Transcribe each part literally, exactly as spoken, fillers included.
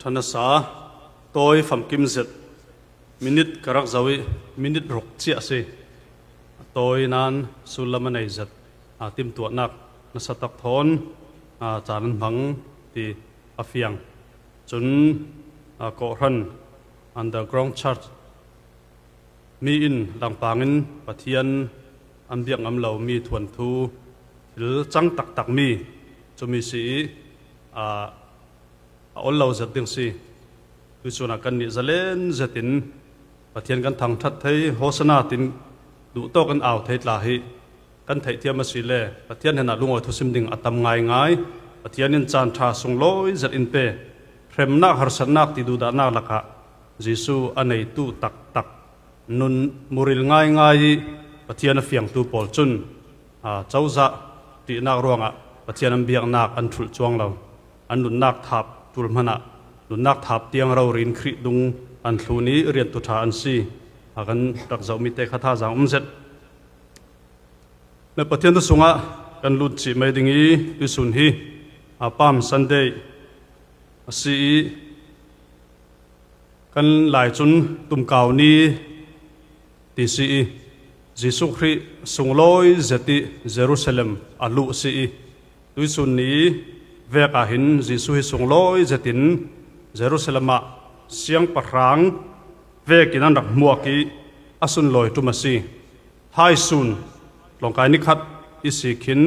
Thanasa, tawi famkim zet, minit ka rak zoh ih, minit ruk ciah a si. A tawi nan sullam a nei zet, a timtuahnak nasa tak thawn, a caan an hmang ti a fiang. Cun, a kawhhran underground church mi in langpang in Pathian an biak ngam lomi thuanthu thil cang taktakmi cumi si ih, aa, a ol lo zet ding si. Tuihsun ah kannih zalen zetin Pathian kan thangṭhat thei, Hosanna tin duhtawk in au thei tla hi. Kan theihthiam asile Pathian hnenah lungawi thusim ding a tam ngaingai. Pathian in caan ṭha sunglawi zet in pe, hremnak, harsatnak ti duhdahnak lakah Jesuh a neitu taktak, nun muril ngaingai ih Pathian a fiangtu pawl cun, aa, cozah ṭihnak ruangah Pathian an biaknak an ṭhulh cuang lo. An nunnak thap ṭul hmanah nunnak thap tiang rori in Khrih dung an thlun ih riantu ṭha an si. A kan rak zohmi te kha thazaang um zet. Le Pathian thu sungah kan lut cih mai ding ih tuihsun hi, a, Palm Sunday a si ih kan lai cun Tumkau ni ti si ih Jesuh Khrih sunglawi zet ih Jerusalem a luh si ih tuihsun ni vek ah hin Jesuh hi sunglawi zetin Jerusalem ah siangpahrang vekin an rak hmuak ih a sunlawi ṭum a si. Thaisun, tlawngkai nikhat ihsi khin,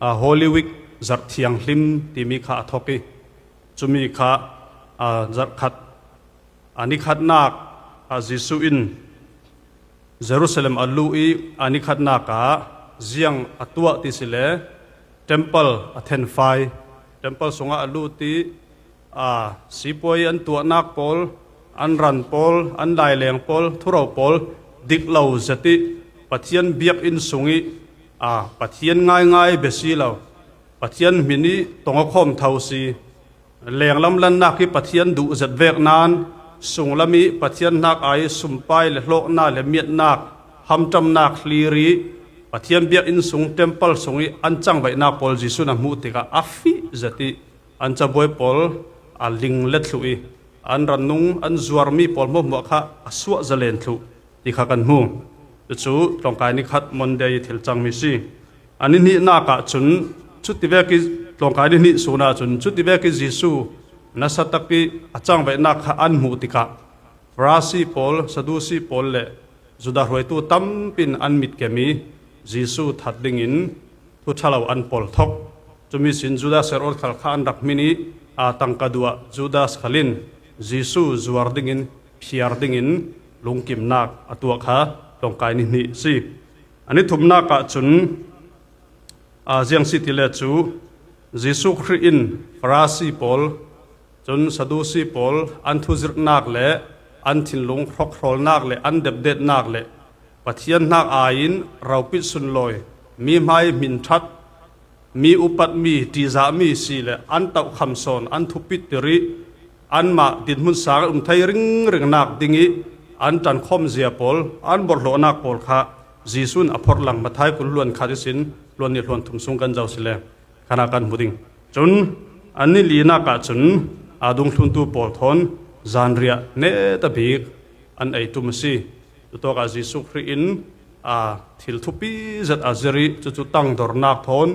aa, Holy Week zarh thianghlim timi kha a thok ih, cumi kha, aa, zarh khat, aa, nikhatnak, aa, Jesuh in Jerusalem a luh ih, aa, nikhatnak ah ziang a tuah ti sile, temple a thenfai, temple sungah a lut ih, aa, sipuai an tuahnak pawl, an ran pawl, an laileng pawl, thuro pawl dik lo zet ih Pathian biakinn sung ih, aa, Pathian ngaingai bia si lo, Pathian hmin ih tong a khawm tho si, lenglam lannak ih Pathian duh zet vek nan, sunglam ih Pathian hnak ai ih sumpai le hlawknak le miatnak, hamṭamnak hlir ih Pathian biakinn sung, temple sung ih an cangvaihnak pawl Jesuh in a hmuh tikah a fih zet ih, an cabuai pawl a ling let thluh ih, an rannung an zuarmi pawl hmuahhmuah kha a suah zalen thluh ti kha kan hmu. Cucu tlawngkai nikhat Monday ih thil cangmi si. A ni hnihnak ah cun, cutivek ih tlawngkai ni hnih sun ah cun, cutivek ih Jesuh nasa tak ih a cangvaihnak kha an hmuh tikah, Farasi pawl, Sadusi pawl le Judah hruaitu tampi in an mitkem ih Jesuh that dingin thu ṭha lo an pol thok. Cumi sin Judas Iskariot khal kha an rak hmin ih, aa, tangka duh ah Judas khal in Jesuh zuar dingin, phiar dingin lungkimnak a tuah kha tlawngkai ni hnih a si. A ni thumnak ah cun, aa, ziang si tile cu Jesuh Khrih in Farasi pawl, cun Sadusi pawl an thuzirhnak le an thinlung hrokhrawlnak le an depdetnak le Pathian hnak ai in ropit sunlawi, mi hmai hmin ṭhat, mi upatmi, ṭihzahmi si le an tohkham sawn an thupittir ih anmah dinhmun sang an um thei ringringnak dingih an ṭankhawm zia pawl, an borhhlawhnak pawl kha Jesuh in a phorh lang. Matthai kul hluan khat ihsin hluan nih hluan thum sung kan zoh si le khanah kan hmu ding. Cun an ni linak ah cun aa dungthluntu pawl thawn zanriah netabik an ei ṭum a si. Cutawkah Jesuh Khrih in, aa, thil thupi zet a zir ih cucu tangdornak thawn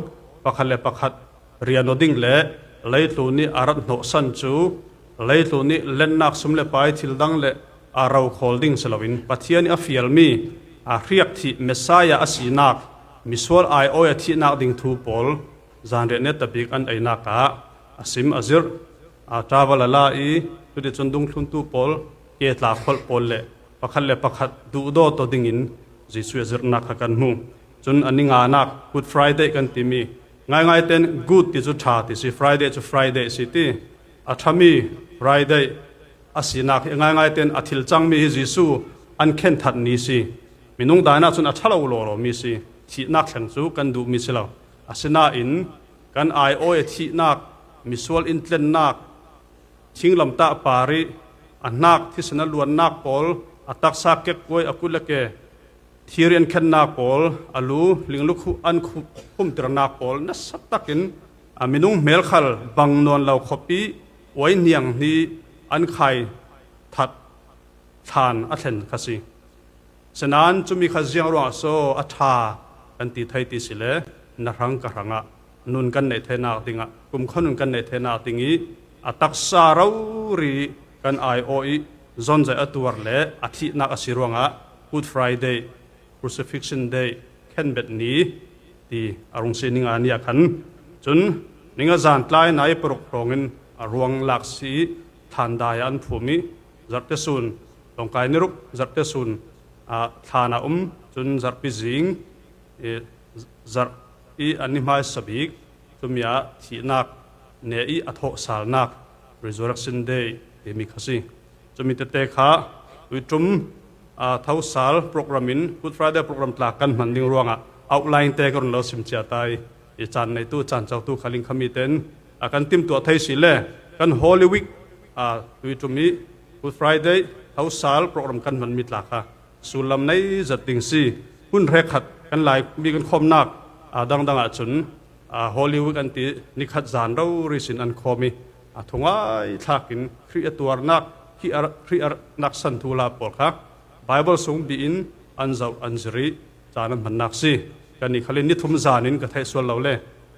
pakhat le pakhat rian aw ding le leitlun ih a rat hnawhsan cu leitlun ih lennak sum le pai thil dang le a rokhawl ding si loin Pathian ih a fialmi, aa, hriak thih Messiah a sinak, misual aiawh a thihnak ding thu pawl zanriah netabik an einak ah a sim a zirh, aa, travel a la ih cuticun dungthluntu pawl, ke tla kholh pawl le pakhat le pakhat duhdawt aw dingin Jesuh ih a zirhnak kha kan hmu. Cun a ni nganak Good Friday kan timi, ngaingai tein Good ti cu ṭha ti si, Friday cu Friday si ti, a ṭhami Friday a sinak hi ngaingai tein a thil cangmi hi Jesuh an khenthat ni si. Minung daan ah cun a ṭha lo lawlaw mi si. Thihnak thleng cu kan duhmi si lo. Asinain kan aiawh a thihnak, misual in tlennak, thinglamtah par ih a hnak thisen a luannak pawl, a taksa kekkuai, a kut le ke thir ih an khennak pawl, a lu linglukhuh an khu-, khumtirnak pawl nasa takin a minung hmel khal bang nawn lo khawp ih uai hnianghni, an khai that thlan a thlen kha si. Sinain cumi kha ziang ruangah saw a ṭha kan ti thei ti si le, na hrang ka hrangah nun kan neih theinak dingah, kumkhua nun kan neih theinak ding ih a taksa rori kan aiawh ih zonzaih a tuar le a thihnak a si ruangah Good Friday, Crucifixion Day, khenbet ni ti a rung si, ni nga ni ah khan. Cun ni nga zan tlaina ih paruk hrawngin a ruang lak si ih thlandai ah an phum ih zarhte sun, Tawngkai ni ruk zarhte sun ah thlan a um, cun zarhpi zing, eh, zarh ih an i hmaisa bik, cumi ah thihnak ne ih a thawhsalnak, Resurrection Day, timi kha si. Cumi tete kha tuiṭum, aa, thosal program in Good Friday program tlak kan hman ding ruangah outline te ka run lo sim cia ta ih, i caan neitu, caan cotu khal in khami tein a kan timtuah thei si le, kan Holy Week, aa, tuiṭum ih Good Friday thosal program kan hmanmi tla kha sullam nei zet ding si. Hun hrekkhat kan Laimi kan khawmnak, aa, dangdang ahcun, aa, Holy Week an ti, nikhat zan rori sin an khawm ih, aa, thungai thlakin Khrih a tuarnak, Khrih a, Khrih a ratnak san thuhla pawl kha Bible sung biin an zoh an zir ih caan an hmannak si. Kannih khal in ni thum zan in ka theih sual lo le,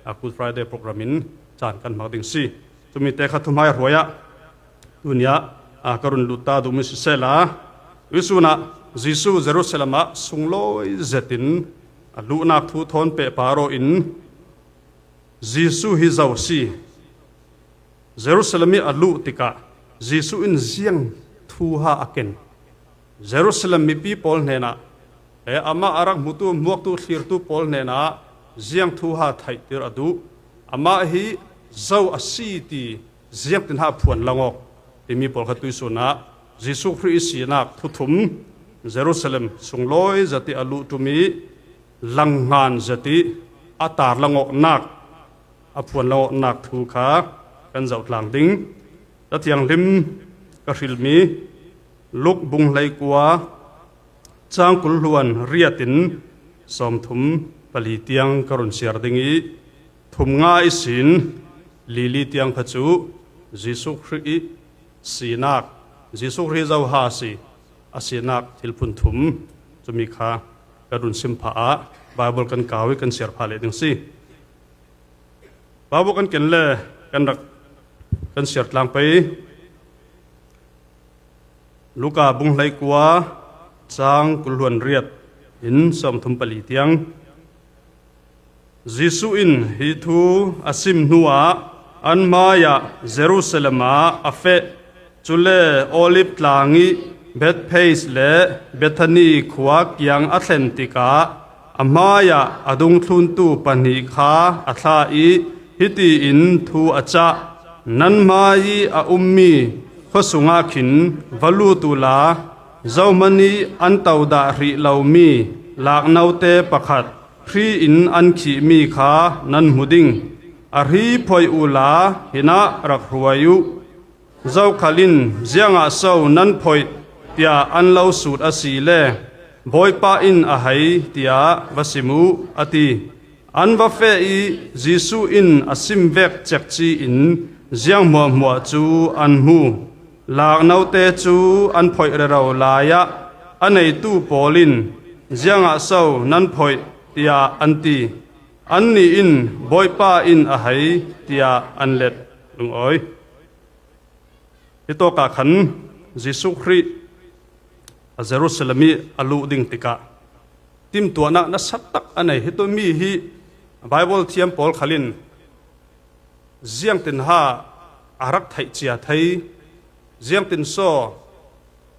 aa, Good Friday program in caan kan hmak ding si. Cumi te kha thuhmai hruai ah tuni ah, aa, ka run lut ta duhmi sisehla, tuihsun ah Jesuh Jerusalem ah sunglawi zetin a luhnak thu thawn pehpar aw in, Jesuh hi zo si. Jerusalem ih a luh tikah Jesuh in ziang thuha a ken? Jerusalem mipi pawl hnenah, eh, amah a rak hmutu, hmuaktu, thlirtu pawl hnenah ziang thuha theihtir a duh? Amah hi zo a si ti ziangtin ha phuan langawk timi pawl kha tuihsun ah Jesuh Khrih ih sinak thuthum, Jerusalem sunglawi zet ih a luh ṭum ih langhngan zet ih a tar langawknak, a phuan langawknak thu kha kan zoh tlang ding. Ca Thianghlim ka hrilmi Luk bung hleikua, cang kul hluan riat in sawmthum pali tiang ka run siar ding ih, thum nga ihsin lili tiang kha cu Jesuh Khrih ih sinak, Jesuh Khrih zo ha si, a sinak thilphun thum, cumi kha ka run sim phah ah Bible kan kau ih kan siar phah leh ding si. Bible kan ken le kan rak kan siar tlang pei. Luka bung hleikua, cang kul hluan riat in sawmthum pali tiang. Jesuh in hi thu a sim hnuah an hmaiah Jerusalem ah a feh. Cule Olive tlang ih Bethphage le Bethany khua kiang a thlen tikah a hmaiah a dungthluntu pahnih kha a thlah ih hiti in thu a cah: Nan hmai ih a ummi khuasung ah khin va lut uhla, zohman ih an todah hrih lomi laknote pakhat hri in an khihmi kha nan hmu ding. A hri phoih uhla, hinah rak hruai uh. Zokhal in, ziangah so nan phoih, tiah an lo sut a si le, Bawipa in a hei, tiah va sim uh, a ti. An va feh ih Jesuh in a sim vek cekci in ziang hmuahhmuah cu an hmu. Laknote cu an phoih rero lai ah a neitu pawl in, ziangah so nan phoih, tiah an ti. Annih in, Bawipa in a hei, tiah an let. Lungawi. Hitawkah khan Jesuh Khrih a Jerusalem ih a luh ding tikah timtuahnak nasa tak a nei. Hitawk mi hi Bible thiam pawl khal in ziangtin ha a rak theih cia thei, ziangtin saw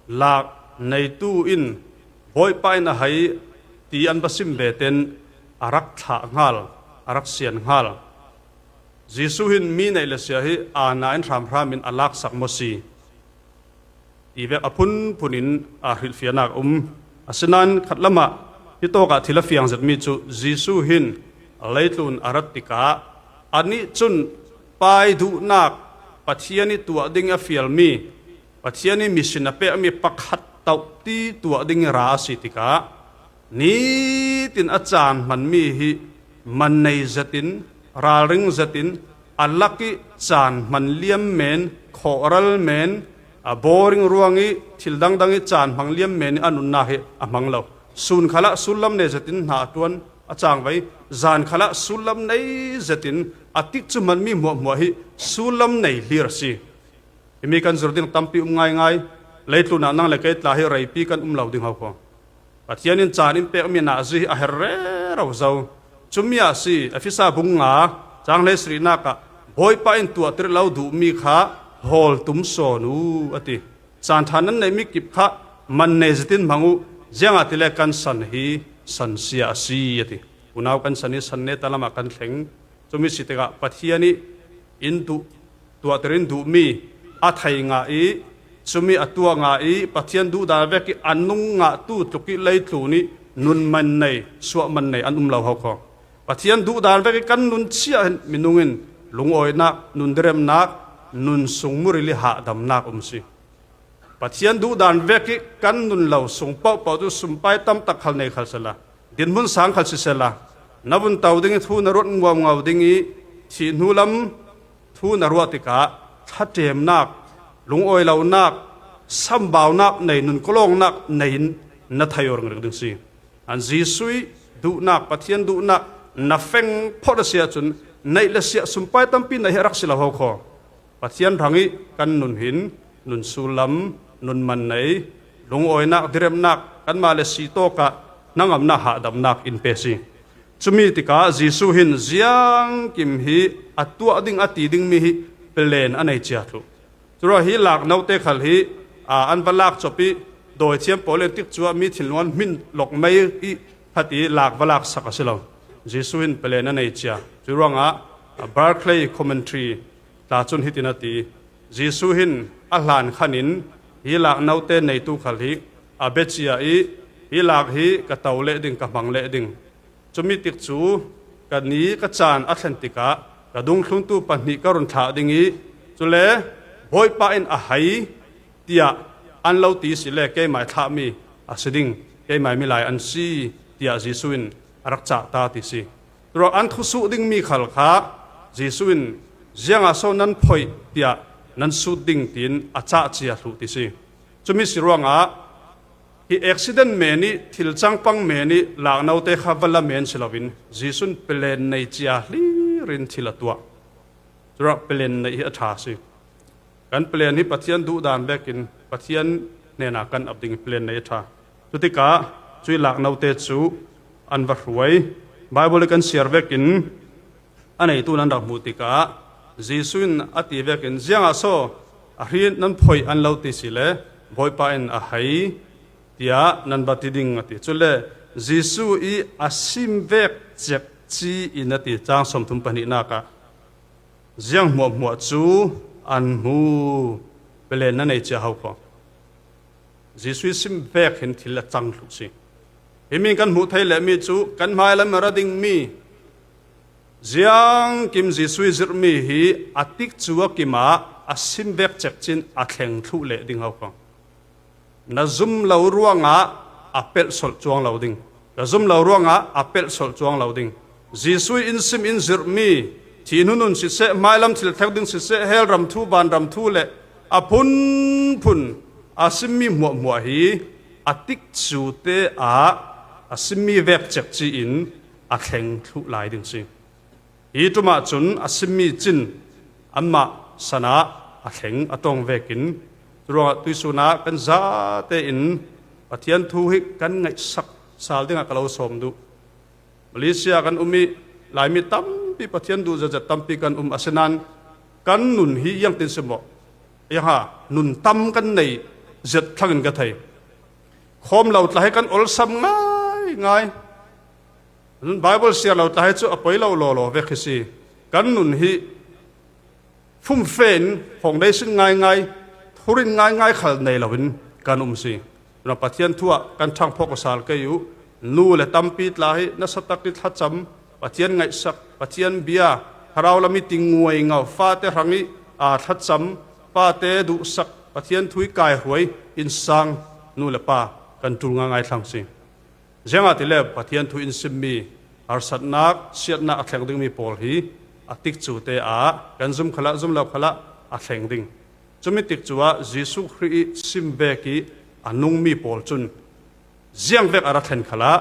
lak neitu in Bawipa in a hei ti an va sim ve ten a rak thlah hngal, a rak sian hngal. Jesuh hin mi neih le sia hi aana in hramhram in a laksak maw si ti vek a phunphun in aa hrilhfiahnak a um. Asinain khatlamah hitawkah thil a fiang zetmi cu Jesuh hin leitlun a rat tikah anih cun pai duhnak, Pathian ih tuah ding a fialmi, Pathian ih mission a pekmi pakhat tohti tuah ding ih ra a si tikah nitin a caan hmanmi hi man nei zetin, ralring zetin, a lak ih caan hman liam men, khawhral men, A boring ruangih thil dangdang ih caan hmang liam men ih a nunnak hi a hmang lo. Sun khalah sullam nei zetin hna a ṭuan a cangvai. Zan khalah sullam nei zetin a tikcu hmanmi hmuahhmuah hi sullam nei hlir a si. Himi kan zir ding tampi um ngaingai. Leitlunah nang le kei tla hi reipi kan um lo ding ho kho. Pathian in caan in pekmi nazi hi a her rero zo. Cumi ah a si, Efesa bung nga, cang hleisarihnak ah, Bawipa in tuahtir lo duhmi kha hawl tum sawn uh, a ti. Caan ṭha nan neihmi kip kha man nei zetin hmang uh, ziangahtile kan san hi sansia a si, a ti. Unau kan san hi san neta lamah kan thleng. Cumi si tikah Pathian ih in duh, tuahtir in duhmi a thei ngah ih, cumi a tuah ngah ih, Pathian duhdan vekih a nung ngahtu tluk ih leitlun ih nun man nei, suah man nei an um lo ho kho. Pathian duhdan vekih kan nun ciah hin minung in lungawinak, nun diremnak, nun sungmuril ih hahdamnak um si. Pathian duhdan vekih kan nun lo sung pohpoh cu sumpai tamtak khal nei khal sehla, dinhmun sang khal si sehla, na vun to ding ih thu na ruat nguamngo ding ih thih hnu lam thu na ruah tikah thlaṭemnak, lungawi lonak, sambaunak nei, nun kawlawngnak nei in na thei aw ringring ding si. An Jesuh ih duhnak, Pathian duhnak na feng phawt a si ahcun neih le siah sumpai tampi neih hi a rak si lo ho kho. Pathian hrangih kan nun hin nun sullam, nun man nei, lungawinak, diremnak, kanmah le si tawkah hnangamnak, hahdamnak in pe si. Cumi tikah Jesuh hin ziangkim hi a tuah ding a ti dingmi hi pelen a nei cia thluh. Curuah hi lak note khal hi, aa, an va lak cop ih dawithiam pawl in tikcu ah mi thinlung an hmin lok mei ih phati lak va laksak a si lo. Jesuh hin pelen a nei cia. Curuangah, aa, Barclay Commentary tla cun hitin a ti, Jesuh hin a hlan khan in hi lak note neitu khal hi a bia cia ih, hi lak hi ka to leh ding, ka hmang leh ding. Cumi tikcu ka ni ka caan a thlen tikah ka dungthluntu pahnih ka run thlah ding ih, cule Bawipa in a hei tiah an lo ti si le keimah ih thlahmi a si ding, keimah ih milai an si, tiah Jesuh in a rak cah ta ti si. Curuang an thusuh dingmi khal kha Jesuh in, ziangah so nan phoih tiah nan sut ding, tiin a cah cia thluh ti si. Cumi si ruangah hi accident men ih, thil cangpang men ih lak note kha va la men si loin Jesuh in pelen nei cia hlir in thil a tuah. Curuang pelen neih hi a ṭha a si. Kan pelen hi Pathian duhdan vekin Pathian hnenah kan ap ding ih pelen neih a ṭha. Cutikah cuih lak note cu an va hruai. Bible ih kan siar vekin a neitu nan rak hmuh tikah Jesuh in a ti vekin, ziangah so a hri nan phoih an lo ti si le Bawipa in a hei tiah nan va ti ding, a ti. Cule Jesuh ih a sim vek cekci in a ti, cang sawmthum pahnihnak ah ziang hmuahhmuah cu an hmu, pelen na nei cia ho kho. Jesuh ih sim vek hin thil a cang thluh si. Himi kan hmuh thei lehmi cu kan hmailam a ra dingmi ziangkim Jesuh ih zirhmi hi a tikcu a kim ah a sim vek cekcin a thleng thluh leh ding ho kho. Na zum lo ruangah a pelhsolh cuang lo ding. Ka zum lo ruangah a pelhsolh cuang lo ding. Jesuh ih in sim in zirhmi, thih hnu nun siseh, hmailam thil thleng ding siseh, hell ram thu, vanram thu le a phunphun a simmi hmuahhmuah hi a tikcute ah a simmi vek cekci in a thleng thluh lai ding si. Hi ṭum ahcun a simmi cin anmah san ah a thleng a tong vekin, curuangah tuihsun ah kan zate in Pathian thu hi kan ngaihsak sal dingah ka lo sawm duh. Malaysia kan um ih Laimi tampi Pathian duh zetzet tampi kan um, asinain kan nun hi iangtin si maw? Iangha nun tam kan nei zet thlangin ka thei. Khawm lo tla hi kan olsam ngaingai. Bible siar lo tla hi cu a poi lo lawlaw vek hi si. Kan nun hi fumfe in foundation ngaingai, thurin ngaingai khal nei loin kan um si. Cun Pathian thu ah kan ṭhang phawk aw sal kei uh. Nu le tampi tla hi nasa tak ih thlacam, Pathian ngaihsak, Pathian bia, thlarau lam ih ti nguaingo, fate hrangih aa thlacam, fate duhsak, Pathian thu ih kaihruai, innsang, nu le pa kan ṭul ngaingai thlang si. Ziangahtile Pathian thu in simmi harsatnak, siatnak a thleng dingmi pawl hi a tikcute ah kan zum khalah, zum lo khalah a thleng ding. Cumi tikcu ah Jesuh Khrih ih sim vek ih a nungmi pawl cun ziang vek a ra thlen khalah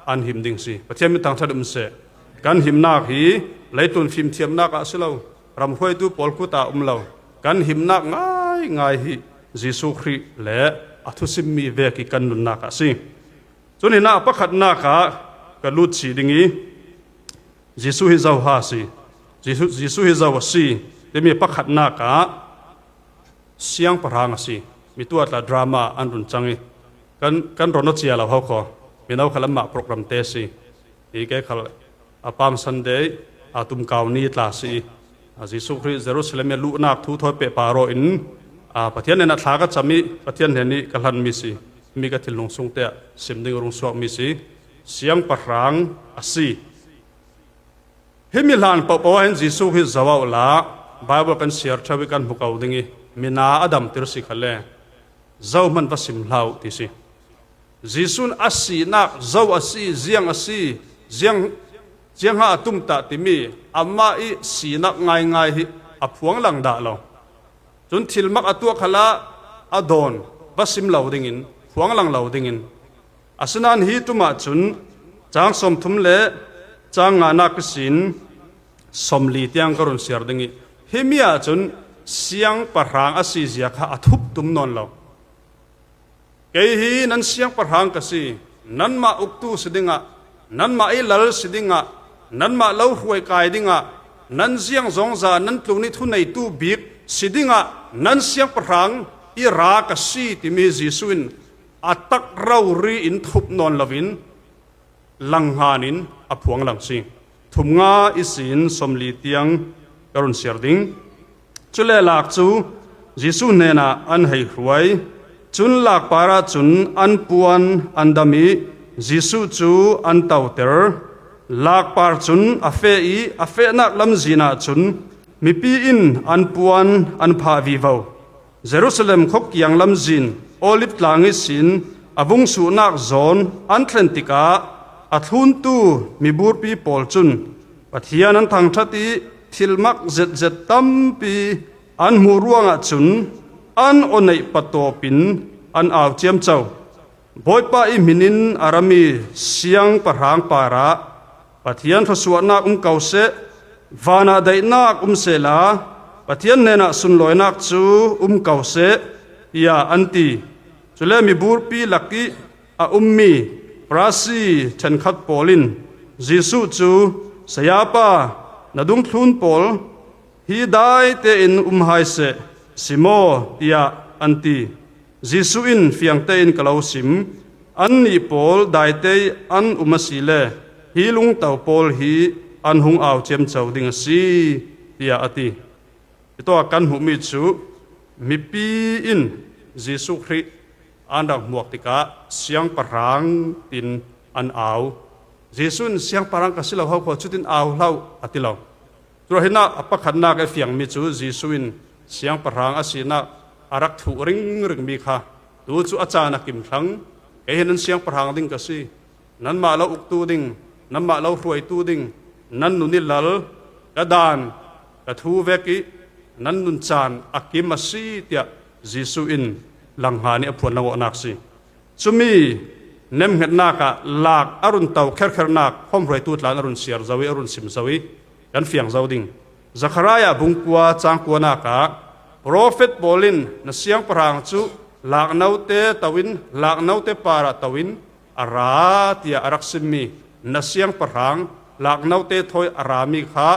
an him ding si. Pathian min thangṭhat um seh. Kan himnak hi leitlun fimthiamnak ah a si lo, ramhruaitu pawl kut ah a um lo. Kan himnak ngaingai hi Jesuh Khrih le a thusimmi vek ih kan nunnak ah a si. Cun hinah pakhatnak ah ka lut chih ding ih Jesuh hi zo ha a si, Jesuh, Jesuh hi zo a si timi pakhatnak ah siangpahrang a si. Mi tuah tla drama an run cang ih kan, kan run aw cia lo ho khaw. Mino khal anmah program te a si. Hi kei khal a Palm Sunday a tumkau ni tla si ih, a Jesuh Khrih Jerusalem ih a luhnak thu thawi pehpar aw in, a Pathian hnenah thla ka cam ih Pathian hnen ih ka hlanmi si. Mi ka thinlung sungte ah sim ding rung suakmi si. Siangpahrang a si. Himi hlan pohpoh ah hin Jesuh hi zo uh la, Baibal kan siar ṭheu ih kan hmu ko ding ih mina a damter si khalle, zo hman va sim hlah uh ti si. Jesuh in a sinak zo a si, ziang a si, ziang, ziangha a tumtah timi amah ih sinak ngaingai hi a phuang lang dah lo. Cun thilmak a tuah khalah a dawn va sim lo dingin, phuang lang lo dingin. Asinain hi ṭum ahcun cang sawmthum le cang nganak ihsin sawmli tiang ka run siar ding ih, himi ahcun siangpahrang a si zia kha a thup tum nawn lo. Kei hi nan siangpahrang ka si, nanmah uktu si dingah, nanmah ih lal si dingah, nanmah lo hruai kai dingah, nan ziangzongza nan tlun ih thuneitu bik si dingah nan siangpahrang ih ra ka si timi Jesuh in a tak rori in thup nawn loin langhngan in a phuang lang si. Thumnga ihsin sawmli tiang ka run siar ding. Cule lak cu Jesuh hnenah an hei hruai. Cun lakpar ah cun an puan an dam ih Jesuh cu an toter. Lakpar cun a feh ih a fehnak lamzin ah cun mipi in an puan an phah vivo. Jerusalem khuakiang lamzin Oliv tlang ihsin a vung suhnak zawn an thlen tikah a thluntu miburpi pawl cun Pathian an thangṭhat ih thilmak zetzet tampi an hmuh ruangah cun an aw neih patawp in an au ciamco. Bawipa ih hmin in a rami siangpahrang parah Pathian thluasuahnak um ko seh, vanah daihnak um sehla Pathian hnenah sunlawinak cu um ko seh, tiah an ti. Cule miburpi lakih a ummi Farasi ṭhenkhat pawl in Jesuh cu, "Sayapa, na dungthlun pawl hi dai tein um hai seh, si maw?" tiah an ti. Jesuh in, "Fiang tein ka lo sim, annih pawl dai tein an um asile hi lungto pawl hi an hung au ciamco ding a si," tiah a ti. Hitawk kan hmuhmi cu mipi in Jesuh Khrih an rak hmuak tikah siangpahrang tin an au. Jesuh in, "Siangpahrang ka si lo ho khaw, cutin au hlah uh," a ti lo. Curuah hinah a pakhatnak a fiangmi cu Jesuh in siangpahrang a sinak a rak thuh ringringmi kha tu cu a caan a kim thlang. "Kei hi nan siangpahrang ding ka si. Nanmah lo uktu ding, nanmah lo hruaitu ding, nan nun ih lal, ka daan, ka thu vek ih nan nun caan a kim a si," tiah Jesuh in langhngan ih a phuan lo awknak si. Cumi nemhngetnak ah lak a run to kherkhernak hawmhruaitu tla in a run siar zo ih a run sim zo ih kan fiang zo ding. Zekhariah bungkua cangkuanak ah profet pawl in, "Na siangpahrang cu laknote to in, laknote parah to in a ra," tiah a rak simmi na siangpahrang laknote thawi a rami kha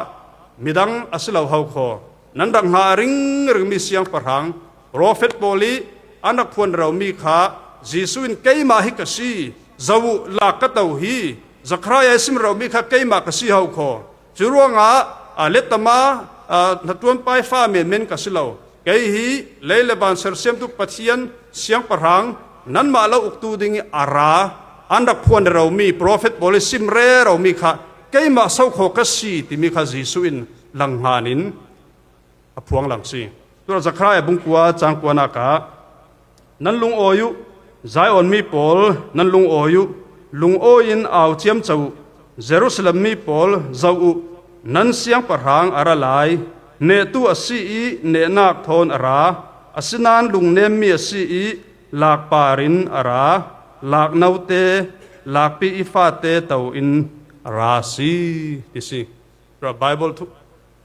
midang a si lo ho khaw, nan rak hnga a ringringmi siangpahrang profet pawl ih an rak phuan reromi kha Jesuh in, "Keimah hi ka si, zo uh, lak ka to hi, Zekhariah ih sim reromi kha keimah ka si ho khaw. Curuangah, a, letama, a, hnaṭuan paifa menmen ka si lo. Kei hi lei le van sersiamtu Pathian siangpahrang, nanmah lo uktu ding ih a ra, an rak phuan reromi profet pawl ih sim reromi kha keimah so khaw ka si," timi kha Jesuh in langhngan in a phuang lang si. Curuah Zekhariah bungkua cangkuanak ah, "Nan lungawi uh, Zion mi pawl, nan lungawi uh, lungawi in au ciamco uh, Jerusalem mi pawl, zoh uh, nan siangpahrang a ra lai, nehtu a si ih nehnak thawn a ra, Asinan lungnem mi a si i lakpar in a ra, laknote, lakpi i fate to in a ra a si, ti si. Tua Bible thu,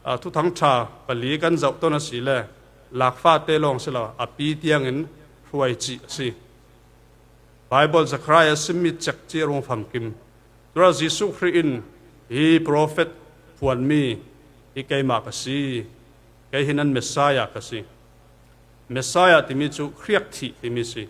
a, thuthang ṭha pali kan zoh tawn a si le, lakfate lawng si lo, a pi tiangin hruai cih a si. Bible Zechariah a simmi cek ci a rung famkim. Tua Jesuh Khrih in hi prophet phuanmi hi keimah ka si, kei hi nan Messiah ka si. Messiah timi cu Khrih thih timi si.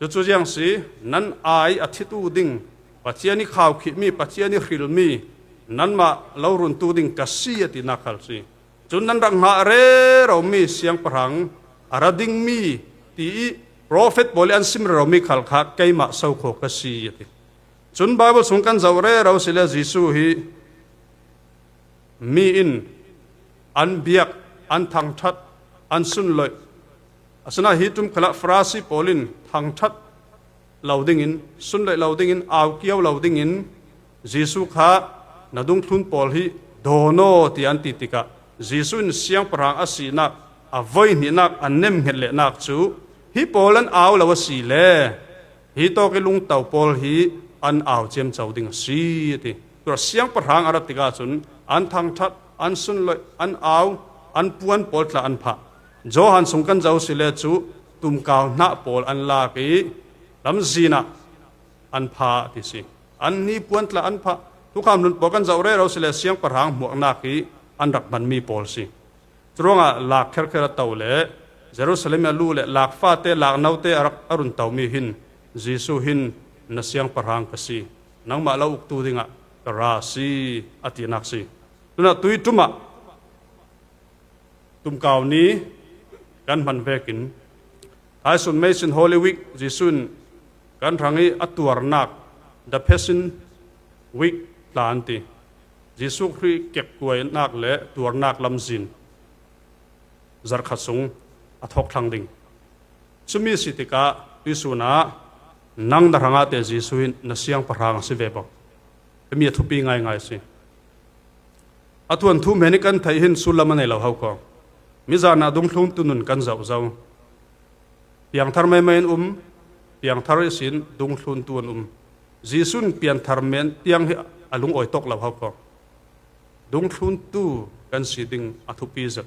Cucu ziang si, nan ai a thitu ding, Pathian i khaukhihmi, Pathian i hrilmi, nanmah lo runtu ding ka si a tinak khal si. Cun nan rak ngah reromi siangpahrang a ra dingmi ti i profet pawl i an sim reromi khal kha keimah sokhaw ka si a ti. Cun Bible sung kan zoh rero si le Jesuh hi mi in an biak, an thangṭhat, an sunloih. Asinain hi ṭum khalah Farasi pawl in thangṭhat lo dingin, sunloih lo dingin, au kio lo dingin Jesuh kha na dungthlun pawl hi dawn aw tiah an ti tikah Jesuh in siangpahrang a sinak, a voihnihnak, a nemhnget lehnak cu hi pawl an au lo a si le hi tawk i lungto pawl hi an au ciamco ding a si a ti. Tua siangpahrang a rat tikah cun an thangṭhat, an sunloih, an au, an puan pawl tla an phah. Johan sung kan zoh si le cu tumkau hnah pawl an lak i lamzin ah an phah ti si. An ni puan tla an phah. Thukham hlun pawl kan zoh rero si le siangpahrang hmuaknak hi an rak hmanmi pawl si. Curuangah lak kherkher a to le Jerusalem a lu le lak fate, lak note a rak a run tomi hin Jesuh hin na siangpahrang ka si, nangmah lo uktu dingah ka ra a si, a tinak si. Tunah tui ṭum ah tumkau ni kan hman vekin Thaisun meisin Holy Week Jesuh in kan hrang i a tuarnak The Passion Week tla an ti. Jesuh Khrih kekkuainak le tuarnak lamzin zarhkhat sung a thawk thlang ding. Cumi si tikah tuisun ah nang na hrangah te Jesuh in na siangpahrang a si ve bawk. Himi a thupi ngaingai si. A thuanthu men i kan theih hin sullam a nei lo ho kho. Mizan ah dungthluntu nun kan zoh zo. Piangthar maimai in um, piangthar ihsin dungthluntu an um. Jesuh in pianthar men tiang hi a lungawi tawk lo ho kho. Dungthluntu kan si ding a thupi zet.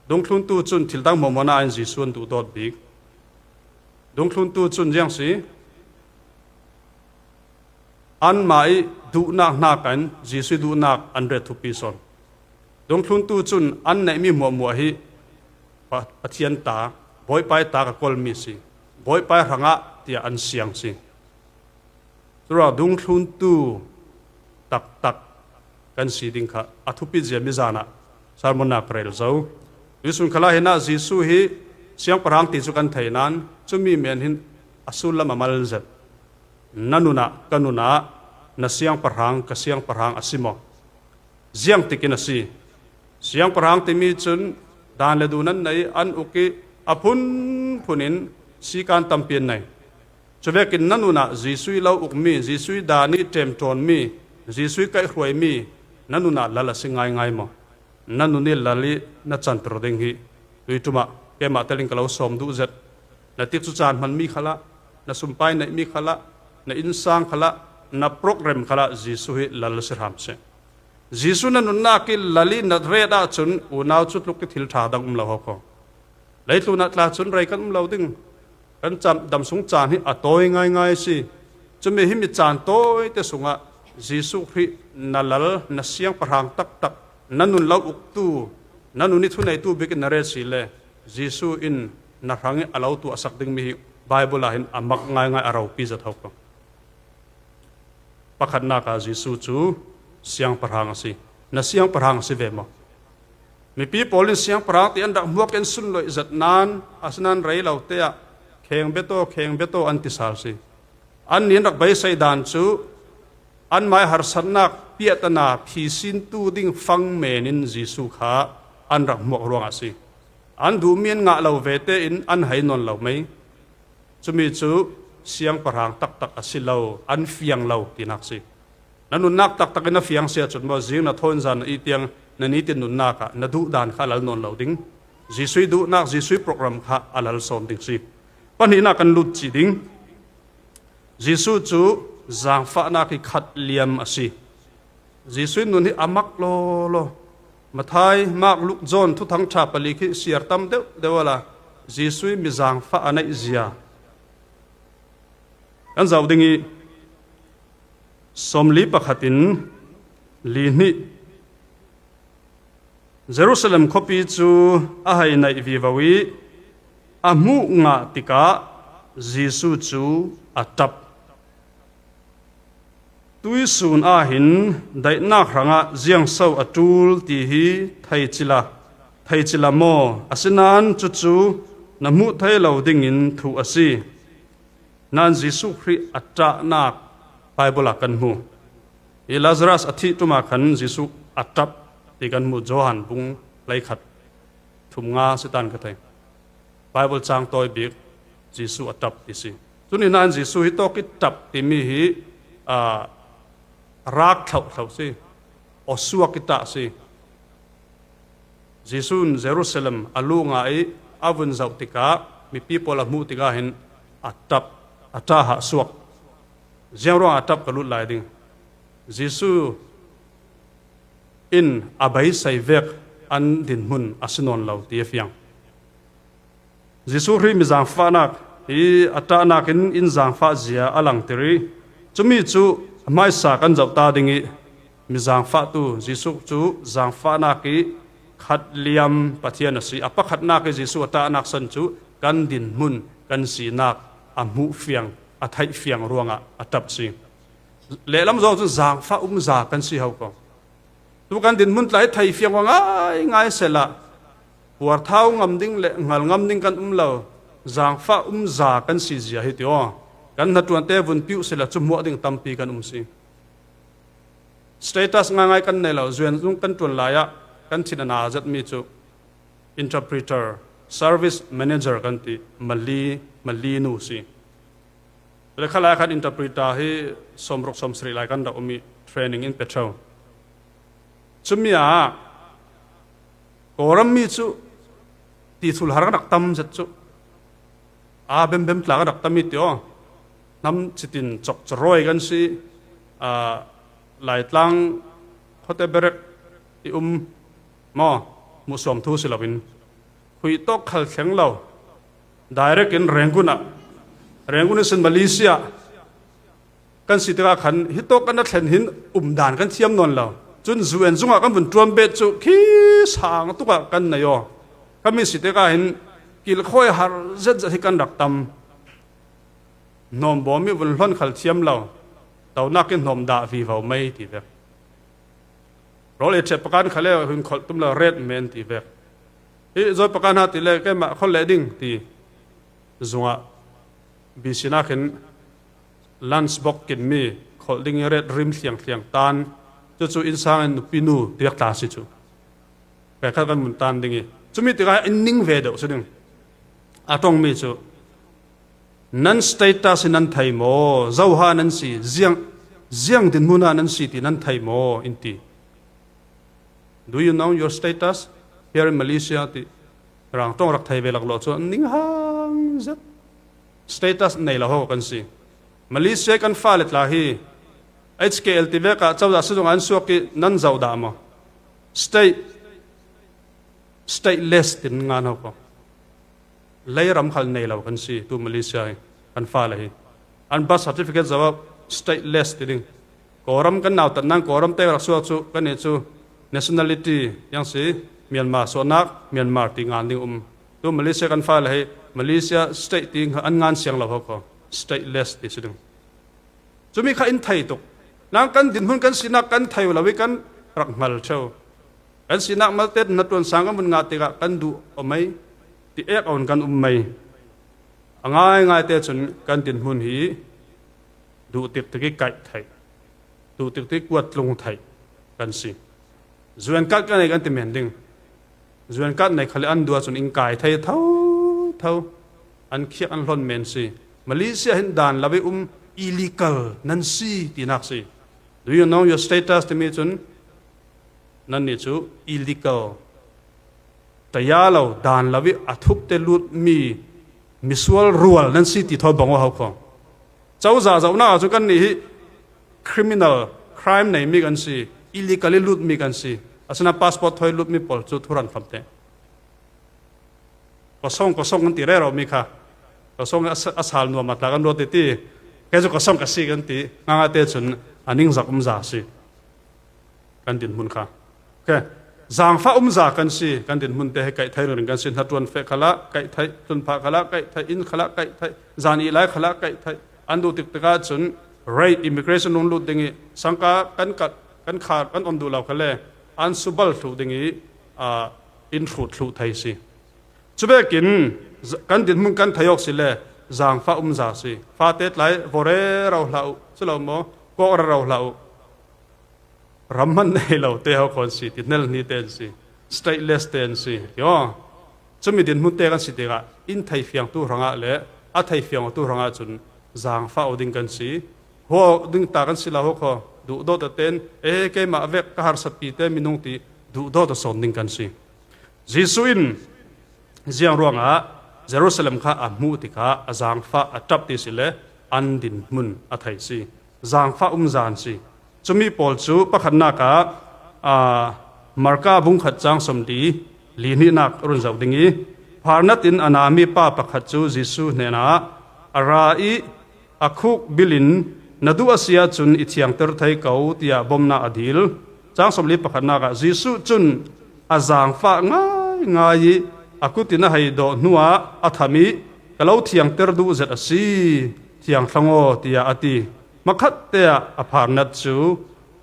Dungthluntu cun thil dang hmuahhmuah nain Jesuh an duhdawt bik. Dungthluntu cun ziang si, anmah i duhnak hnakin Jesuh i duhnak an ret thupi sawn. Dungthluntu cun an neihmi hmuahhmuah hi Pa-, Pathian ta, Bawipa i ta ka kolmi si. Bawipa hrangah tiah an siang si. Curuang dungthluntu taktak kan si ding kha a thupi zia mizan ah sermon ah ka rel zo. Tuisun khalah hin ah Jesuh hi siangpahrang ti cu kan thei nain cumi men hin a sullam a mal zet. Na nun ah, ka nun ah, na siangpahrang, ka siangpahrang a si maw? Ziangtikin a si. Siangpahrang timi cun dan le duh nan nei, an uk i a phunphun in sikan tampi an nei. Cuvekin na nun ah Jesuh i lo ukmi, Jesuh i dan i ṭemṭawnmi, Jesuh i kaihhruaimi na nun ah lal a si ngaingai maw? Na nun i lal i na canter ding hi tui ṭum ah keimah telin ka lo sawm duh zet. Na tikcu caan hmanmi khalah, na sumpai neihmi khalah, na innsang khalah, na program khalah Jesuh hi lal a si hram seh. Jesuh na nunnak i lal i na ret ahcun unau cu tluk i thil ṭha dang um lo ho kho. Leitlun ah tla cun rei kan um lo ding. Kan cam, damsung caan hi a tawi ngaingai a si. Cumi himi caan tawite sungah Jesuh Khrih na lal, na siangpahrang taktak, na nun lo uktu, na nun i thuneitu bikin na ret si le Jesuh in na hrang i a lo tuahsak dingmi hi Bible ah hin a mak ngaingai, a ropi zet ho kho. Pakhatnak ah Jesuh cu siangpahrang a si. Na siangpahrang a si ve maw? Mipi pawl in siangpahrang ti an rak hmuak i an sunloih zet nain, asinain rei lote ah kheng biataw, kheng biataw an ti sal si. Annih an rak beisei dan cu anmah i harsatnak piahtana phisintu ding fang men in Jesuh kha an rak hmuak ruangah a si. An duhmi an ngah lo ve tein an hei nawn lo mei. Cumi cu siangpahrang taktak a si lo, an fiang lo tinak si. Na nunnak taktak in na fiang si ahcun maw, zing na thawn zan na i tiang na nitin nunnak ah na duh dan kha a lal nawn lo ding. Jesuh ih duhnak, Jesuh ih program kha a lal sawm ding si. Pahnihnak kan lut cih ding. Jesuh cu zaangfahnak ih khat liam a si. Jesuh ih nun hi a mak lawlaw. Matthai, Mark, Luke, John thuthang ṭha pali khi siar tam deuhdeuh awla Jesuh ih mi zaangfah a neih zia kan zoh ding ih, sawmli pakhat in li hnih, Jerusalem khuapi cu a hei naih vivo ih a hmuh ngah tikah Jesuh cu a ṭap. Tuihsun ah hin daihnak hrangah ziangso a ṭul ti hi thei cila, thei cila maw? Asinain cucu na hmuh thei lo dingin thuh a si. Nain Jesuh Khrih a ṭahnak Baibal ah kan hmu. Hi Lazarus a thih ṭum ah khan Jesuh a ṭap ti kan hmu, Johan bung hleikhat thum nga si tan ka thei. Baibal cang tawi bik Jesuh a ṭap ti si. Cun hi nain Jesuh hi tawk ih ṭap timi hi, aa, rak thlauh thlauh si. Awsuak ih ṭah si. Jesuh in Jerusalem a luh ngah ih a vun zoh tikah mipi pawl a hmuh tikah hin a ṭap, a ṭah hah suak. Ziang ruangah a ṭap ka lut lai ding? Jesuh in a beisei vek an dinhmun a si nawn lo ti a fiang. Jesuh Khrih mi zaangfahnak hi a ṭahnak in in zaangfah zia a langter ih, cumi cu hmaisa kan zoh ta ding ih, mi zaangfahtu Jesuh cu zaangfahnak ih khat liam Pathian a si. A pakhatnak ih Jesuh a ṭahnak san cu kan dinhmun, kan sinak a hmuh fiang, a theih fiang ruangah a ṭap si. Lehlam zong cun zaangfah umza kan si ho ko. Tu kan dinhmun tla hi thei fiang aw ngaingai sehla, puarthau ngam ding le hngal ngam ding kan um lo, zaangfah umza kan si zia hi ti aw. Kan hnaṭuante vun piuh sehla cu hmuah ding tampi kan um si. Status ngaingai kan nei lo, zuan zung kan ṭuan lai ah kan thin a na zetmi cu interpreter, service manager kan ti, mali, mali nu si. Le khalai khan interpreter hi sawmruk sawmsarih lai kan rak um ih training in pe ṭheu. Cumi ah Kawlram mi cu tithul har kan rak tam zet cu, aa bembem tla kan rak tam ih ti aw. Hnam citin cokcarawi kan si, aa, Laitlang khuate berek i um maw, hmuhsuam thu si loin, khuitawk khal thleng lo, direct in Rangoon ah, Rangoon ihsin Malaysia kan si tikah khan hitawk kan a thlen hin umdan kan thiam nawn lo. Cun U N zungah kan vun ṭuan bet cu khi sang tukah kan nei aw. Kan mi si tikah hin kilkhawi har zetzet hi kan rak tam. Hnawm bawm ih vun hlonh khal thiam lo. Tonak in hnawm dah vivo mei ti vek. Rawl ei ṭheh pakan khal le hun kholh tum lo, ret men ti vek. Hi zawi pakan ha ti le keimah kholh leh ding ti. Zungah B C nak hin lunch box kinmi kholh ding ih ret rim thliangthliang tan. Cucu innsang in nupi nu tiak tla si cu. Pekhat kan vun tan ding ih, cumi tikah in ning ve deuh si ding. A ṭongmi cu, nan status hi nan thei maw? Zoha nan si, ziang, ziang dinhmun ah nan si ti nan thei maw? In ti. Do you know your status here in Malaysia? Ti rang ṭong rak thei ve laklawh cu an ning hang zet. Status nei lo ho kan si. Malaysia kan fale tla hi H K L ti vek ah cozah si zongah an suak ih nan zoh dah maw? State, stateless tin ngan ho ko. Leiram khal nei lo kan si, tu Malaysia hi kan fale hi. An birth certificate zoh ah stateless ti ding. Kawlram kan nautat nan Kawlram te rak suak cu kan nih cu nationality yang si, Myanmar suahnak Myanmar ti ngan ding um. Tu Malaysia kan fale hi, Malaysia state ti an ngan siang lo ho ko. Stateless ti si ding. Cumi kha in thei tuk. Nang kan dinhmun kan sinak kan thei lo ih kan rak hngal ṭheu. Kan sinak malte hnaṭuan sang kan vun ngah tikah kan duh aw mei, ti ek awn kan um mei. A ngaingai te cun kan dinhmun hi duh tiktik ih kaih theih, duh tiktik ih kuat tlung theih kan si. U N card kan nei kan ti men ding. U N card nei khal le an duh ahcun in kai thei thotho. An khiak an hlon men si. Malaysia hin dan lo ih um, illegal nan si tinak si. Do you know your status timi cun nannih cu illegal Taya lo, dan lo ih a thupte lut mi, misual rual nan si ti thawn bang aw hau khaw. Cozah zohnak ah cun kannih hi criminal, crime nei mi kan si, illegal ih lut mi kan si. Asinain passport thawi lut mi pawl cu thuran kham te. Kosong, kosong kan ti rero mi kha. Kosong a sa-, a sal nuam a tla kan ruat ti ti. Kei cu kosong ka si kan ti. Nganga te cun a ningzak umza si. Kan dinhmun kha. Okay. Zaangfah umza kan si. Kan dinhmun te he kaih thei ringring kan si. Hnaṭuan feh khalah kaih thei, tlunphah khalah kaih thei, inn khalah kaih thei, zan ih lai khalah kaih thei. An duh tiktikah cun rei immigration rung lut ding ih sangka kan kalh, kan khar, kan on duh lo khale an subal thluh ding ih, aa, in hrut thluh thei si. Cuvekin z-, kan dinhmun kan thei awk si le zaangfah umza si. Fate tlai vawh rero hlah uh, si lo maw? Kawk rero hlah uh. Ram hman nei lo te ho khawn si, ti hnel hni te an si, stateless te an si, ti aw. Cumi dinhmun te kan si tikah in theifiangtu hrangah le a theifiangtu hrangah cun zaangfah aw ding kan si. Hua ding ta kan si lo ho khaw, duhdawt a ten, e, keimah vek ka harsapi te minung ti duhdawt a sawn ding kan si. Jesuh in ziang ruangah Jerusalem kha a hmuh tikah a zaangfah a ṭap ti si le an dinhmun a thei si. Zaangfah umzan si. Cumi pawl cu pakhatnak ah, aa, Marka bungkhat cang sawmli li hnihnak run zoh ding ih, pharnat in a nami pa pakhat cu Jesuh hnenah a ra ih, a khuk bil in, "Na duh a si ahcun i thiangter thei ko," tiah bawmhnak a dil. Cang sawmli pakhatnak ah Jesuh cun a zaangfah ngaingai ih a kut in a hei dawh hnuah a tham ih, "Ka lo thiangter duh zet a si, thiang thlang aw," tiah a ti. Hmakhatte ah a pharnat cu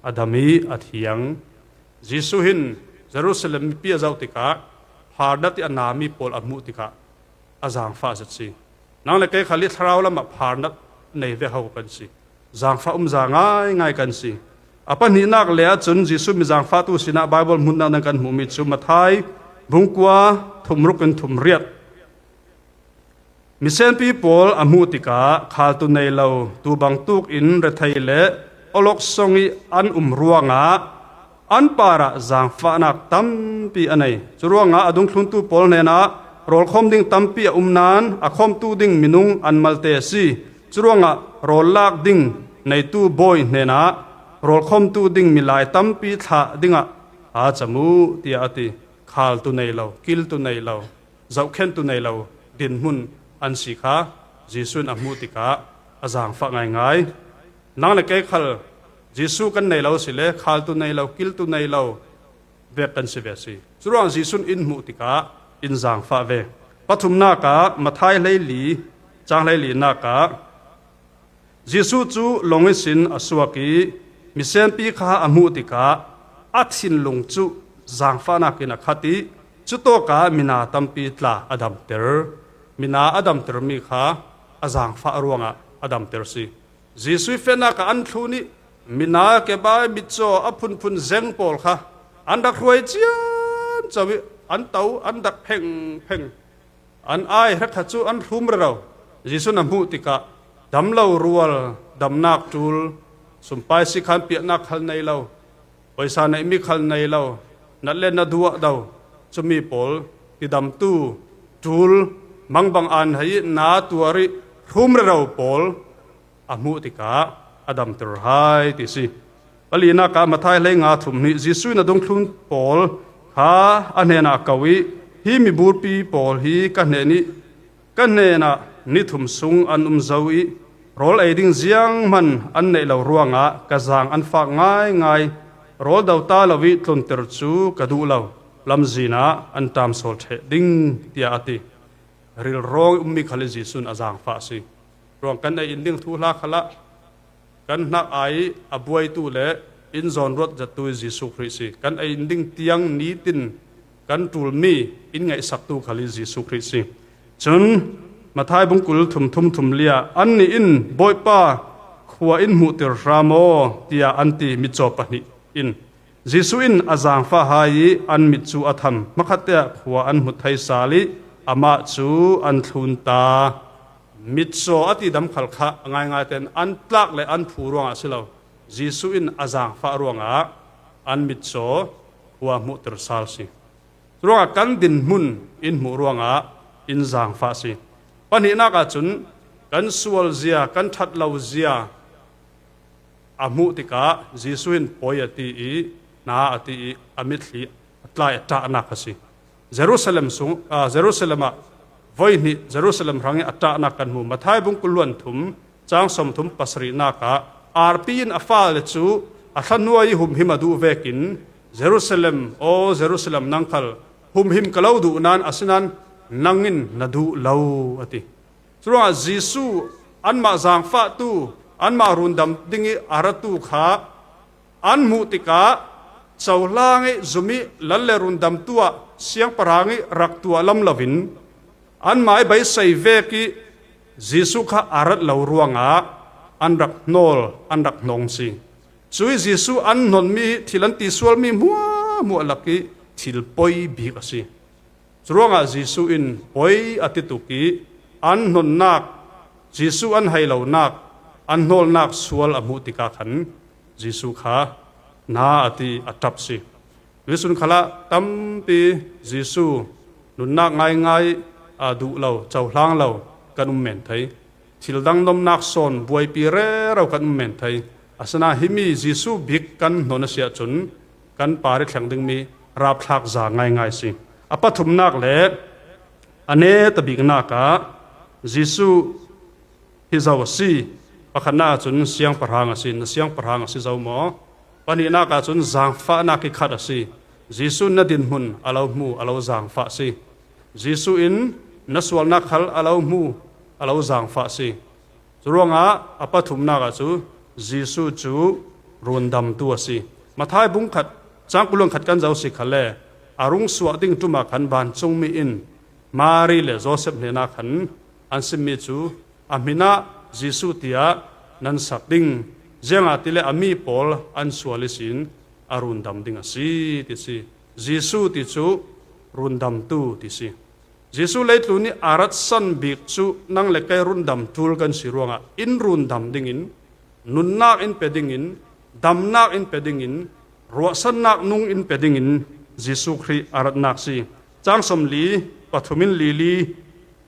a dam ih a thiang. Jesuh hin Jerusalem mipi a zoh tikah pharnat ih a nami pawl a hmuh tikah a zaangfah zet si. Nang le kei khal ih thlarau lamah pharnat nei ve ho kan si. Zaangfah umza ngaingai kan si. A pahnihnak le ahcun Jesuh mi zaangfahtu sinah Baibal hmunnak nan kan hmuhmi cu Matthai bungkua thumruk in thumriat. Misenpi pawl a hmuh tikah khaltu nei lo, tu bangtuk in rethei le awlok song ih an um ruangah an parah zaangfahnak tampi a nei. Curuangah a dungthluntu pawl hnenah rawlkhawm ding tampi a um nain a khawmtu ding minung an malte a si. Curuangah rawl lak ding neitu bawi hnenah rawlkhawmtu ding milai tampi thlah dingah aa cam uh, tiah a ti. Khaltu nei lo, kiltu nei lo, zohkhentu nei lo dinhmun an si kha Jesuh in a hmuh tikah a zaangfah ngaingai. Nang le kei khal Jesuh kan nei lo si le khaltu nei lo, kiltu nei lo vek kan si ve si. Curuang Jesuh in in hmuh tikah in zaangfah ve. Pathumnak ah Matthai hleili, cang hleilinak ah Jesuh cu lawng ihsin a suak ih misenpi kha a hmuh tikah a thinlung cu zaangfahnak in a khat ih cutawkah mina tampi tla a damter. Mina a damtermi kha a zaangfah ruangah a damter si. Jesuh ih fehnak ah an thlun ih mina kebai mitcaw a phunphun zeng pawl kha an rak hruai ciamco ih an to, an dak phengpheng. An ai hrekkhat cu an hrum rero. Jesuh in a hmuh tikah dam lo rual, damnak ṭul, sumpai si khan piahnak khal nei lo, poisa neihmi khal nei lo, nat le na duah do, cumi pawl tidamtu ṭul, mangbang aan hei ih na tuar ih hrum rero pawl a hmuh tikah a damter hai ti si. Palinak ah Matthai hleinga thum hnih Jesuh in a dungthlun pawl kha a hnenah a ko ih, "Hi miburpi pawl hi ka hnen ih ka hnenah ni thum sung an um zo ih rawl ei ding zianghman an neih lo ruangah ka zaang an fak ngaingai. Rawl do ta lo ih tlunter cu ka duh lo, lamzin ah an ṭam sawl ṭheh ding," tiah a ti. Rilrawng ummi khal ih Jesuh in a zaangfah a si. Ruang kan ei in ding thuhla khalah kan hnak ai ih a buaitu le in zawnruat zettu ih Jesuh Khrih si. Kan ei in ding tiang nitin kan ṭulmi in ngaihsaktu khal ih Jesuh Khrih si. Cun Matthai bungkul thum thum thum li ah annih in, "Bawipa, khua in hmuhtir hram aw," tiah an ti mitcaw pahnih in. Jesuh in a zaangfah hai ih an mit cu a tham. Hmakhatte ah khua an hmu thei sal ih amah cu an thlun ta. Mitcaw a tidam khal kha a ngaingai tein an tlak le an phu ruangah a si lo. Jesuh in a zaangfah ruangah an mitcaw khua hmuhtir sal si. Curuangah kan dinhmun in hmuh ruangah in zaangfah si. Pahnihnak ahcun kan sual zia, kan ṭhat lo zia a hmuh tikah Jesuh in poi a ti i, hna a ti i, a mitthli a tlai a ṭahnak a si. Jerusalem sung, aa, Jerusalem ah voi hnih Jerusalem hrangih a ṭahnak kan hmu. Matthai bung kul hluan thum, cang sawmthum pasarihnak ah arpi in a fale cu a thlanuai i humhim a duh vekin, Jerusalem, aw Jerusalem, nang khal humhim ka lo duh nain, asinain nang in na duh lo, a ti. Curuangah Jesuh anmah zaangfahtu, anmah rundam dingih a ratu kha an hmuh tikah cohlang ih zum ih lal le rundamtu ah siangpahrang ih rak tuah lam loin anmah ih beisei vek ih Jesuh kha a rat lo ruangah an rak hnawl, an rak hnong si. Cuih Jesuh an hnonmi thil an ti sualmi hmuahhmuah lakih thil poi bik a si. Curuangah Jesuh in poi a ti tuk ih an hnonnak, Jesuh an hei lonak, an hnawlnak sual a hmuh tikah khan Jesuh kha hna a ti a ṭap si. Tuihsun khalah tampi Jesuh nunnak ngaingai, aa, duh lo, cohlang lo kan um men thei. Thil dang nomnak sawn buaipi rero kan um men thei. Asinain himi Jesuh bik kan hnon a si ahcun kan par ih thleng dingmi rapthlak za ngaingai si. A pathumnak le a netabiknak ah Jesuh hi zo a si. Pakhatnak ahcun siangpahrang a si, na siangpahrang a si zo maw? Pahnihnak ahcun zaangfahnak ih khat a si. Jesuh in na dinhmun a lo hmu, a lo zaangfah a si. Jesuh in na sualnak khal a lo hmu, a lo zaangfah a si. Curuangah a pathumnak ah cu Jesuh cu rundamtu a si. Matthai bung khat, cang kul hluan khat kan zoh si khalle, a rung suah ding ṭum ah khan vancungmi in Mari le Josef hnenah khan an simmi cu, a hmin ah Jesuh tiah nan sak ding, ziangahtile a mi pawl an sual ihsin a rundam ding a si, ti si. Jesuh ti cu rundamtu ti si. Jesuh leitlun ih a ratsan bik cu nang le kei rundam ṭul kan si ruangah in rundam dingin, nunnak in pe dingin, damnak in pe dingin, ruahsannak nung in pe dingin Jesuh Khrih a ratnak si. Cang sawmli, pathum in lili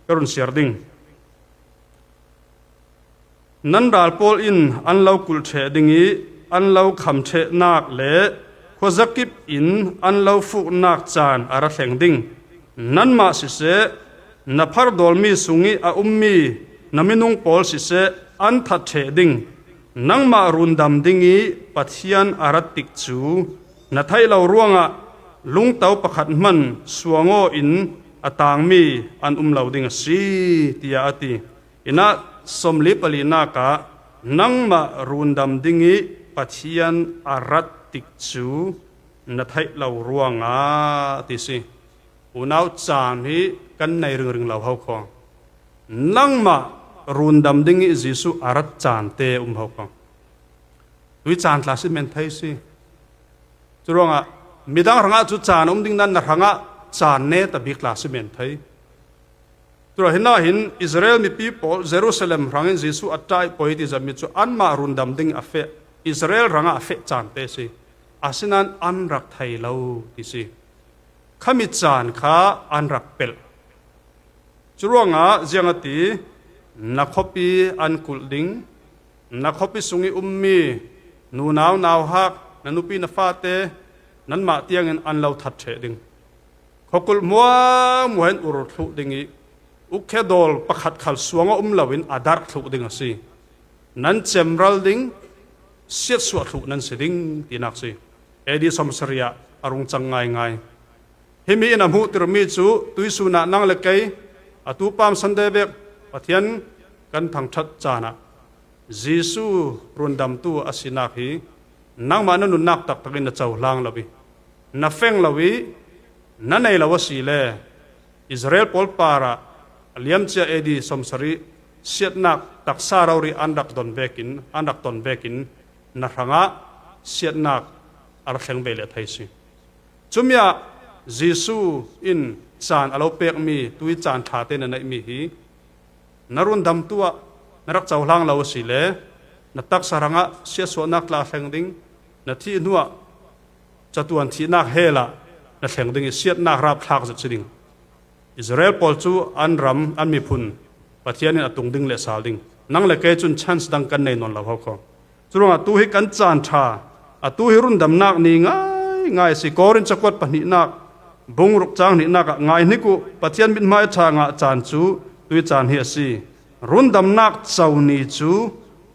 ka run siar ding. Nan ral pawl in an lo kulh ṭheh ding ih an lo kham ṭhehnak le khuazakip in an lo fuknak caan a ra thleng ding. Nanmah siseh, na phardawlmi sungih a ummi na minung pawl siseh, an that ṭheh ding. Nangmah rundam ding ih Pathian a rat tikcu na theih lo ruangah lungto pakhat hman suang aw in a tangmi an um lo ding a si, tiah a ti. Innah sawmli palinak ah nangmah rundam dingih Pathian a rat tikcu na theih lo ruangah ti si. Unau caan hi kan nei ringring lo ho kho. Nangmah rundam dingih Jesuh a rat caan te um ho kho. Tui caan tla si men thei si. Curuangah midang hrangah cu caan a um ding nain na hrangah caan netabik tla si men thei. Curuangah hinah hin Israel mipi pawl Jerusalem hrangin Jesuh a ṭah ih poi ti zami cu anmah rundam ding a feh, Israel hrangah a feh caan te si. Asinain an rak thei lo ti si. Khami caan kha an rak pelh. Curuangah ziang a ti, na khuapi an kulh ding, na khuapi sungih ummi nunau nauhak, na nupi na fate nanmah tiangin an lo that ṭheh ding. Khuakulh hmuahhmuah in ur thluh ding ih ukhe dawl pakhat khal suang a um loin a darh thluh ding a si. Nan cemral ding, siatsuah thluh nan si ding tinak si. A D sawmsarih ah a rung cang ngaingai. Himi in a hmuhtirmi cu tuihsun ah nang le kei atu Palm Sunday vek Pathian kan thangṭhat caan ah Jesuh rundamtu a sinak hi nangmah na nunnak taktak in na cohlang lo ih, na feng lo ih, na nei lo a si le Israel pawl parah a liamcia A D sawmsarih siatnak taksa rori an rak don vekin, an rak ton vekin na hrangah siatnak a ra thleng ve leh thei si. Cumi ah Jesuh in caan a lo pekmi tui caan ṭha te na neihmi hi na rundamtu ah na rak cohlang lo a si le na taksa hrangah siatsuahnak tla thleng ding, na thih hnuah catuan thihnak hell ah na thleng ding hi siatnak rapthlak zet si ding. Israel pawl cu an ram, an miphun Pathian in a tung ding le sal ding. Nang le kei cun chance dang kan nei nawn lo ho kho. Curuangah tu hi kan caan ṭha, atu hi rundamnak ni ngaingai a si. Korin cakuat pahnihnak, bung ruk cang hnihnak ah, "Ngai hnik uh, Pathian mithmai ṭha ngah caan cu tui caan hi a si. Rundamnak co ni cu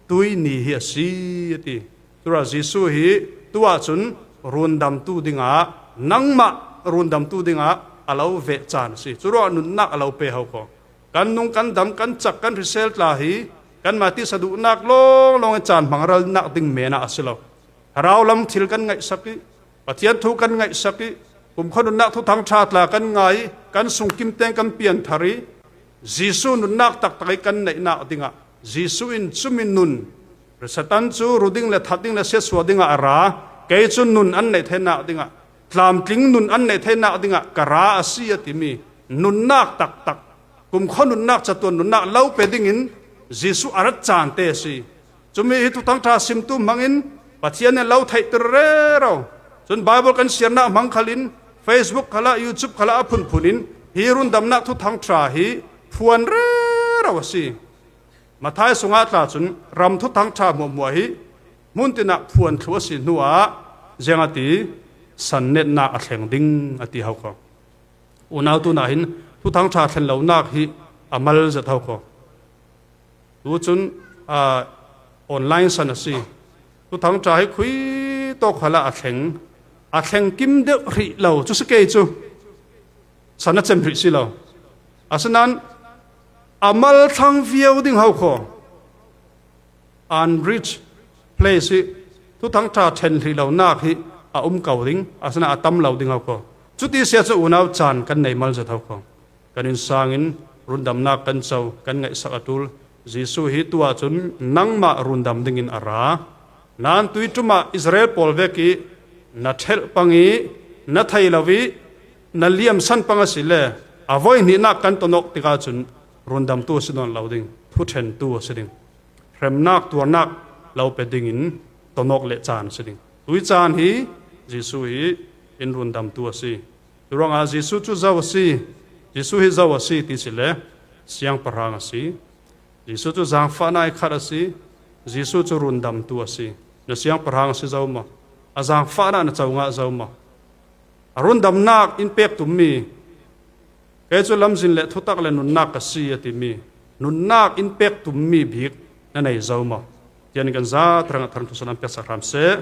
tui ni hi a si," a ti. Curuah Jesuh hi tu ahcun rundamtu dingah, nangmah rundamtu dingah a lo veh caan a si. Curuah nunnak a lo pe ho kho. Kan nung, kan dam, kan cak, kan hrisel tla hi kanmah tisa duhnak lawnglawng i caan hmang ralnak ding men ah a si lo. Thlarau lam thil kan ngaihsak i, Pathian thu kan ngaihsak i, kumkhua nunnak thuthang ṭha tla kan ngai i, kan sungkim teng kan pianthar i, Jesuh nunnak taktak i kan neihnak dingah Jesuh in cumi nun, Satan cu ru ding le that ding le siatsuah dingah a ra, kei cu nun an neih theinak dingah, tlamtling nun an neih theinak dingah ka ra a si a timi nunnak taktak, kumkhua nunnak, catuan nunnak lo pe dingin Jesuh a rat caan te a si. Cumi hi Thuthang Ṭha simtu hmangin Pathian in lo theihter rero. Cun Bible kan siarnak hmang khalin, Facebook khalah, YouTube khalah a phunphun in hi rundamnak Thuthang Ṭha hi phuan rero a si. Matthai sungah tla cun ram Thuthang Ṭha hmuahhmuah hi hmun tinah phuan thluh a si hnuah ziang a ti, sannetnak a thleng ding a ti ho kho. Unau tunah hin Thuthang Ṭha thlen lonak hi a mal zet ho kho. Tu cun, aa, online san a si. Thuthang Ṭha hi khui tawk khalah a thleng, a thleng kim deuh hrih lo cu si kei cu, san a cem hrih si lo. Asinain a mal thlang viau ding ho kho. Unreached place hi Thuthang Ṭha ṭhen hrih lonak hi a um ko ding, asinain a tam lo ding ho kho. Cuti si ahcun unau caan kan nei mal zet ho kho. Kan innsang in rundamnak kan co, kan ngaihsak a ṭul. Jesuh hi tu ahcun nangmah rundam dingin a ra. Nain tui ṭum ah Israel pawl vek i na ṭhelh pang i na thei lo i na liamsan pang a si le a voi hnihnak kan tonawk tikah cun rundamtu a si nawn lo ding, thuṭhentu a si ding. Hremnak, tuarnak lo pe dingin tonawk le caan a si ding. Tui caan hi Jesuh hi in rundamtu a si. Curuangah Jesuh cu zo a si, Jesuh hi zo a si ti si le siangpahrang a si. Jesuh cu zaangfahnak i khat a si, Jesuh cu rundamtu a si. Na siangpahrang a si zo maw? A zaangfahnak na co ngah zo maw? A rundamnak in pek tummi, kei cu lamzin le thutak le nunnak ka si a timi, nunnak in pek tummi bik na nei zo maw? Tian kan zat rangah tharang thusan an peksak hram seh.